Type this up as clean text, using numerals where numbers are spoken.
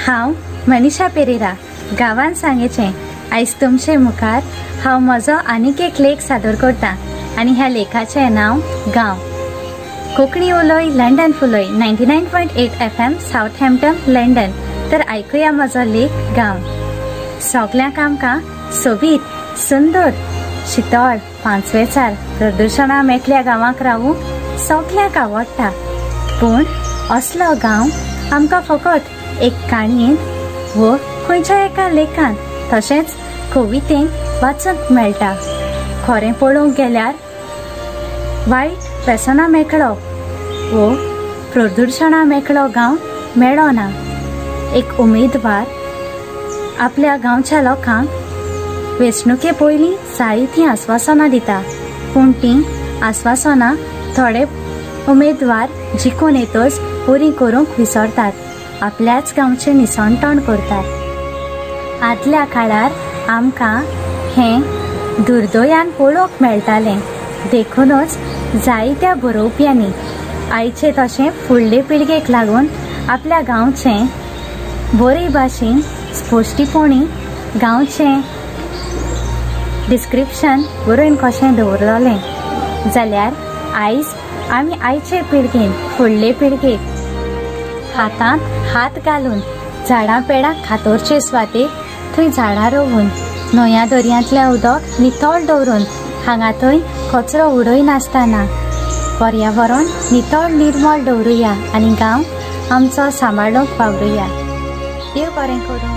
हांव मनीषा पेरेरा गांवान सांगेचें आयज तुमचे मुखार हांव म्हजो आनीक एक लेख सादर करता आनी ह्या लेखाचें नांव गांव. कोंकणी उलोय लंडन फुलोय 99.8 FM Southampton London. तर आयकुया म्हजो लेख गांव. सगल्यांक आमकां सोबीत सुंदर शितळ पांचवेचार प्रदुशणा मेकल्या गांवाक रावूंक सगल्यांक आवडटा. पूण असलो गांव आमकां फकत एक काणयेंत वो खंयच्या एका लेखांत तशेंच कवितेंत वाचूंक मेळटा. खरें पळोवंक गेल्यार वायट वेसना मेकळो वो प्रदुशणा मेकळो गांव मेळना. एक उमेदवार आपल्या गांवच्या लोकांक वेंचणुके पयलीं जायतीं आस्वासनां दिता, पूण तीं आस्वासनां थोडे उमेदवार जिखून येतच पुरी करूंक विसरतात, आपल्याच गांवचें निसणटण करतात. आदल्या काळार आमकां हें दुर्दयान पळोवंक मेळटालें. देखूनच जायत्या बरोवप्यांनी आयचे तशें फुडले पिळगेक लागून आपल्या गांवचें बरे भाशेन स्पश्टीपणी गांवचें डिस्क्रिप्शन बरोवन कशें दवरलें जाल्यार आयज आमी आयचे पिळगेन फुडले पिळगेक हातांत हात घालून झाडां पेडां खातोरचे सुवातेर थंय झाडां रोवून न्हंया दर्यांतलें उदक नितळ दवरून हांगा थंय कचरो उडयनासतना पर्यावरण नितळ निर्मळ दवरुया आनी गांव आमचो सांबाळूंक वावरुया. देव बरें करूं.